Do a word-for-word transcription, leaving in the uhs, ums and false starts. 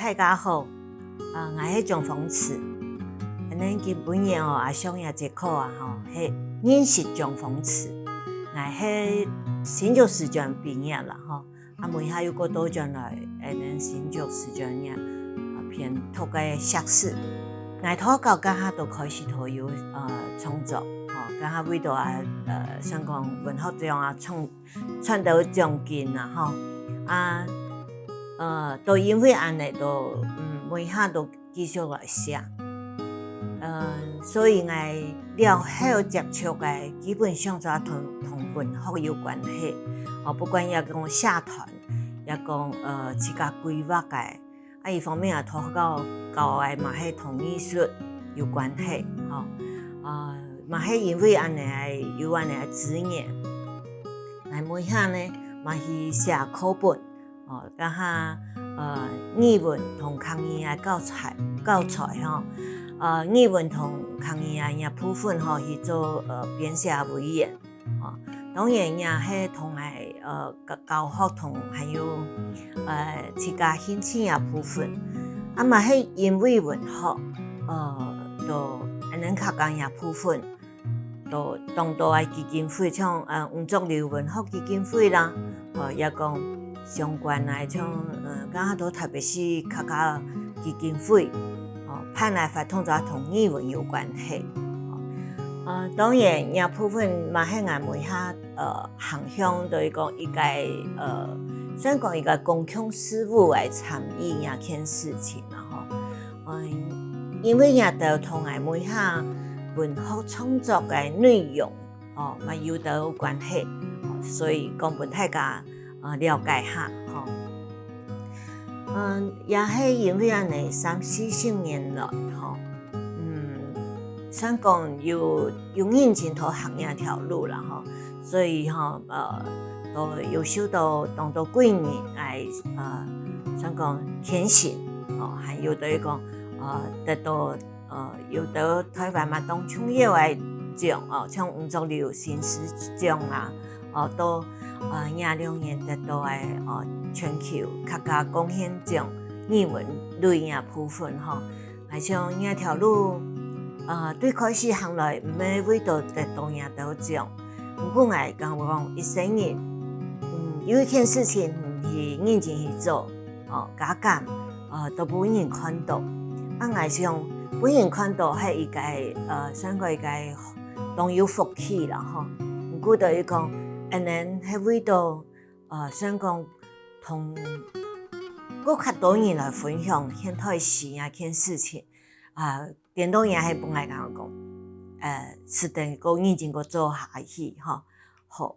大家好，呃，𠊎係張芳慈。恁呢今晡日哦，啊上這節課啊吼，係認識張芳慈。𠊎係新竹師專畢業啦吼，啊尾下又過倒轉來，恁呢新竹師專業，啊編讀个碩士。𠊎讀校該下都開始都有呃創作，吼，該下為著啊呃算講文學獎啊創賺到獎金啊吼，啊呃都因為恁呢都嗯尾下都繼續來寫。呃，所以𠊎了後接觸个基本上就同同文學有關係，哦，不管也講社團，也講呃自家規劃个，啊一方面也同學校教个嘛係同藝術有關係，吼，啊嘛係因為恁呢有恁呢个資源，𠊎尾下呢嘛去寫課本。 哦，該下呃語文同客語个教材教材吼，呃語文同客語个這部分吼去做呃編寫委員。哦，當然也係同𠊎呃教教學同還有呃自家興趣个部分，啊嘛係因為文學，呃，都恁呢客家个部分。 都當多个基金會，像呃吳濁流文學基金會啦，哦，也講相關个像呃，該下都特別係客家基金會，哦，辦个活動就同語文有關係。哦，呃，當然這部分嘛係𠊎尾下呃行向到一個一個呃，算講一個公共事務个參與這件事情啦吼。 嗯，因為這兜同𠊎尾下文學創作个內容，哦，嘛有兜關係，哦，所以講分大家呃了解下，吼。嗯，也係因為恁呢三四十年來，吼，嗯，算講有有認真在行這條路啦，吼，所以吼，呃，都有受到當多貴人个呃，算講牽行，哦，還有兜講呃得到呃有兜台灣嘛當重要个獎，哦，像吳濁流新詩獎啊，哦，到呃這兩年得到个哦全球客家貢獻獎語文類个部分吼。 𠊎想這條路，呃，對開始行來毋係為著得到這兜獎，毋過𠊎感覺講一生人，嗯，有一件事情毋去認真去做，哦，加減，呃，都毋會分人看到。啊，𠊎想分人看到係一個，呃，算講一個當有福氣啦吼。毋過就係講，恁呢係為著，呃，算講同過較多人來分享現代詩這件事情。 啊，顛倒也係分𠊎感覺講，呃，使得過認真過做下去吼。好，